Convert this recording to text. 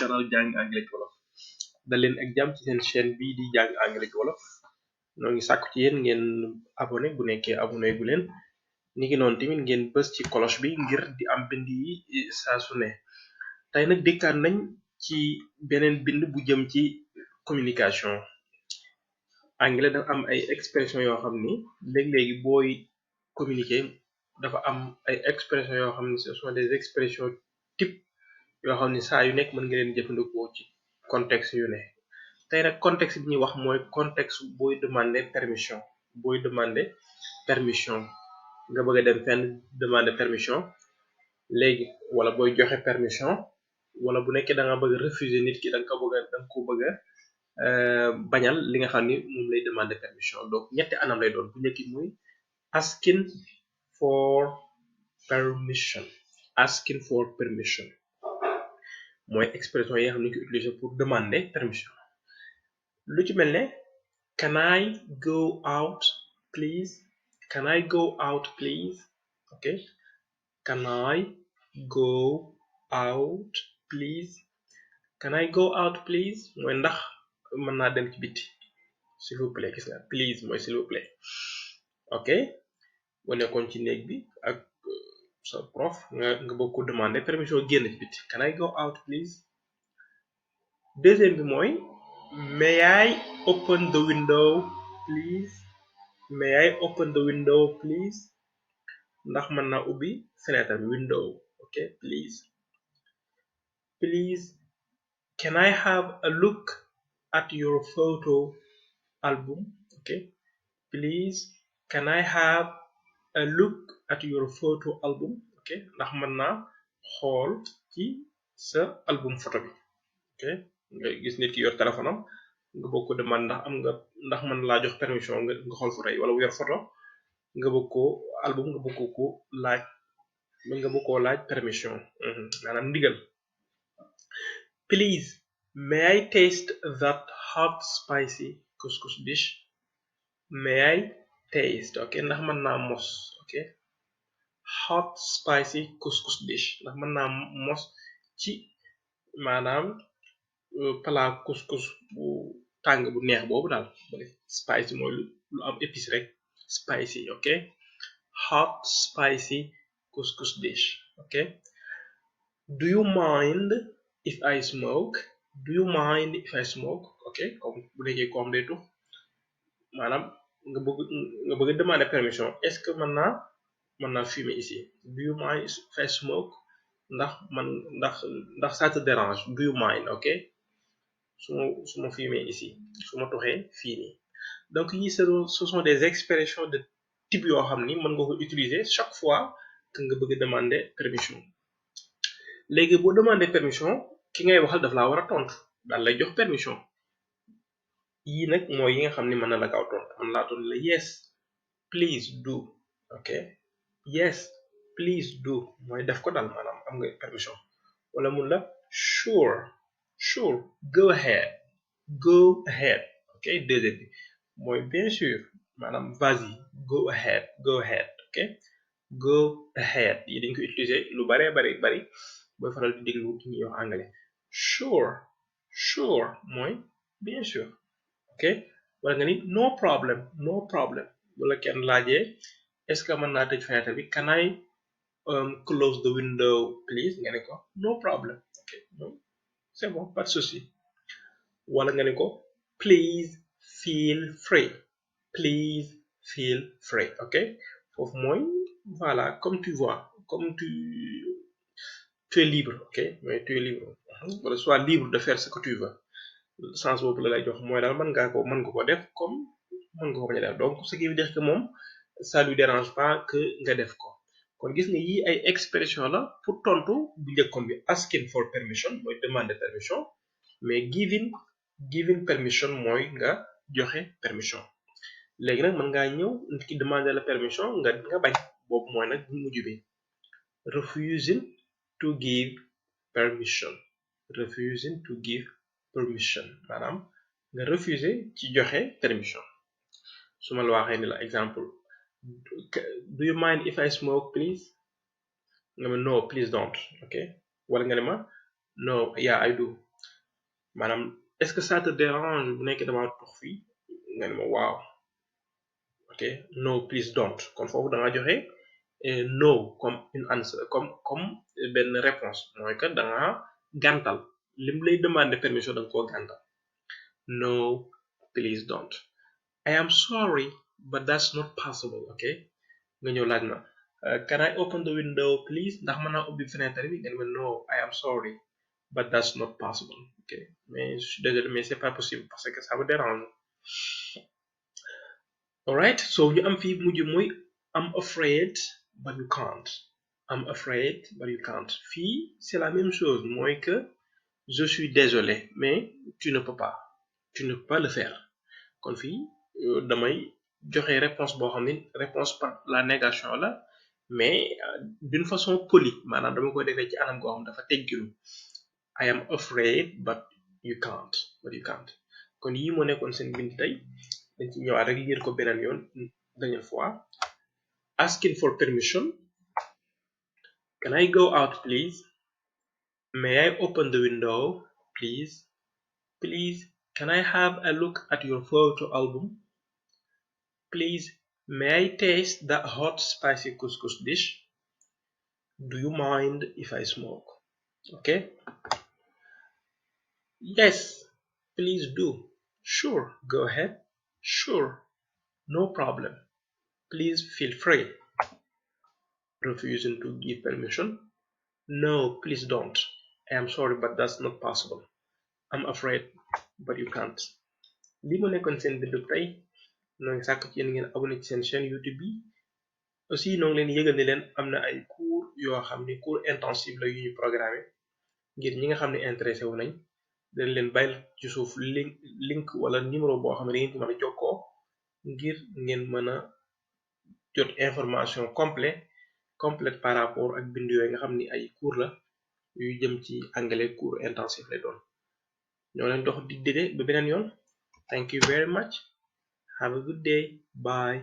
canal jàng anglais ci wolof. dal leen ak jàmm ci seen chaîne bii di jàng anglais ci wolof. noo ngi sàkku ci yéen ngeen abonné bu nekkee abonné gu leen ni ngi noonu tamit ngeen bës ci cloche bi ngir di am bind yi saa su ne. tey nag dikkaat nañ ci beneen bind bu jëm ci communication. anglais dafa am ay expression yoo xam ni léegi-léegi booy communiquer dafa am ay expression yoo xam ni ce sont des expressions type yoo xam ni saa yu nekk mën nga leen jëfandikoo ci contexte yu ne. tey nag contexte bi ñuy wax mooy contexte booy demander permission nga bëgg a dem fenn demander permission léegi wala booy joxe permission wala bu nekkee da nga bëgg refuser nit ki da nga ko bëgg a bañal li nga xam ni moom lay demander permission. donc ñetti anam lay doon bu njëkk mooy asking for permission mooy expression yi nga xam ni ko utiliser pour demander permission. lu ci mel ne can I go out please ok can I go out please mooy ndax mën naa dem ci biti s'il vous plaît. gis nga please mooy s'il vous plaît. ok bu nekkoon ci néeg bi ak sa prof nga bëgg ko demander permission génn ci biti can I go out please. deuxième bi mooy may I open the window please ndax mën naa ubbi fenêtre bi window. ok please can I have a look at your photo album. ok please can I have a look at your photo album. ok ndax mën naa xool ci sa album photo bi. ok nga gis nit ki yor téléphone am nga bëgg ko demande ndax mën laa jox permission nga xool photo yi wala yor photo nga bëgg ko album nga bëgg ko laaj permission maanaam ndigal. please may I taste that hot spicy couscous dish. may I taste ok ndax mën naa mos. ok hot spicy couscous dish ndax mën naa mos ci maanaam plat couscous bu tàng bu neex boobu daal. spicy mooy lu am épice rek spicy. ok hot spicy couscous dish. ok do you mind if I smoke. ok comme bu nekkee comme day tux maanaam nga bëgg demander permission est-ce que mën naa fumer ici. do you mind if I smoke ndax ça te dérange. do you mind. ok su ma fumer ici su ma tuxee fii nii. donc yi ce sont des expressions de type yoo xam ni mën nga ko utiliser chaque fois que nga bëgg demander permission. léegi boo demander permission ki ngay waxal daf laa war a tontu daal lay jox permission. yii nag mooy yi nga xam ni mën na la gaaw tontu mën laa tontu la yes please do. ok yes please do mooy def ko daal maanaam am nga permission. wala mun la sure go ahead. ok deuxième bi mooy bien sûr maanaam vas-y go ahead. ok go ahead yi dañ ko utiliser lu bari booy faral di déglu ci ñuy wax anglais. sure mooy bien sûr. ok wala nga ni no problem wala kenn laajee est-ce que mën naa tëj fenêtre bi can I close the window please nga ne ko no problem. ok c'est bon pas de souci. wala nga ne ko please feel free. ok foofu mooy voilà comme tu vois comme tu es libre. ok mais tu es libre wala sois libre de faire ce que tu veux. sens boobu la lay jox mooy daal mën nga ko def comme mën nga ko bañ a def donc ce qui veut dire que moom ça lui dérange pas que nga def ko. kon gis nga yi ay expression la pour tontu bu njëkkoon bi asking for permission mooy demander permission mais giving permission mooy nga joxe permission. léegi nag mën ngaa ñëw nit ki demander la permission nga bañ boobu mooy nag bu mujj bi refusing to give permission maanaam nga refuser ci joxe permission. su ma la waxee ni la exemple do you mind if I smoke please nga ma no please don't. ok wala nga ne ma no yeah I do maanaam est-ce que ça te dérange bu nekkee dama tox fii nga ne ma waaw ok no please don't kon foofu da nga joxe no comme une answer comme benn réponse mooy que da nga gàntal lim lay demander permission da nga koo gàntal no please don't I am sorry but that's not possible ok nga ñëw laaj ma can I open the window please ndax mën naa ubbi fenêtre bi nga ne ma no I am sorry but that's not possible ok mais je suis désolé mais c'est pas possible parce que ça me dérange alright so ñu am fii mujj muy I'm afraid but you can't I'm afraid but you can't fii c'est la même chose mooy que je suis désolé mais tu ne peux pas le faire kon fii damay joxe réponse boo xam ne réponse par la négation la mais d'une façon polie maanaam dama koy defee ci anam goo xam dafa teggilu I am afraid but you can't kon yii moo nekkoon seen bind tey dañ ci ñëwaat rek lire ko beneen yoon dernière fois asking for permission can I go out please may I open the window please can I have a look at your photo album please may I taste that hot spicy couscous dish do you mind if I smoke okay yes please do sure go ahead sure no problem please feel free refusing to give permission no please don't I am sorry but that's not possible I'm afraid but you can't lii mu nekkoon seen bindu tey noo ngi sàkk ci yéen ngeen abonné ci seen chaîne YouTube bi aussi noo ngi leen yëgal ni leen am na ay cours yoo xam ni cours intensif la yu ñu programmé ngir ñi nga xam ne intéressé wu nañ dañ leen bàyyil ci suuf link wala numéro boo xam ne da ngeen ko mën a jokkoo ngir ngeen mën a jot information complète par rapport ak bind yooyu nga xam ni ay cours la yuy jëm ci anglais cours intensif lay doon ñoo leen dox dig dide ba beneen yoon thank you very much have a good day bye